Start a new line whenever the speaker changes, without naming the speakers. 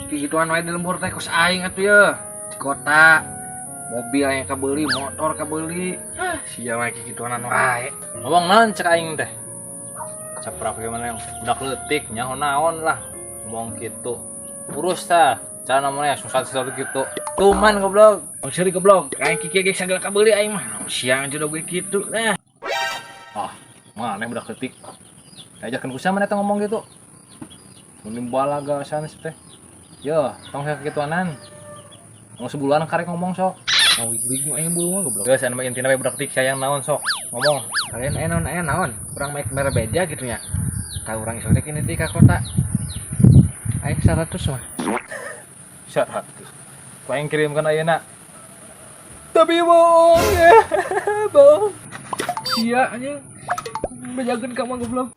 Kikituan wae di lembur teh kos aing atuh ya. Di kota mobil yang kabeli, motor kabeli. Ah, sia wae kikituanan wae.
Ngomong naon cek aing teh? Caprak gimana yang budak leutik nyaho naon lah. Ngomong gitu. Urus tah. Cara namanya susah sesuatu gitu. Tuman, goblok.
Oh, seuri, goblok. Aing kiki ge sagala kabeli aing mah. Sia jodoh gue kitu lah.
Ah, mana budak leutik. Ajakan ku mana teh ngomong gitu. Mun balaga sanes teh. Yo, tong saya kegituanan. Mau sebulan karek ngomong, sok.
Mau wig aing bulu mah, goblok.
Geus, anu intina we budak leutik sayang naon, sok. Ngomong.
Kalian aya naon, aya naon? Urang maik mere beja gitu nya. Ka urang isuk teh kini ka kota. Aing 100 mah.
100. Ku aing kirimkan ayeuna. Tapi bohong ya, bohong.
Sia anjing. Bejakeun ka mah, goblok.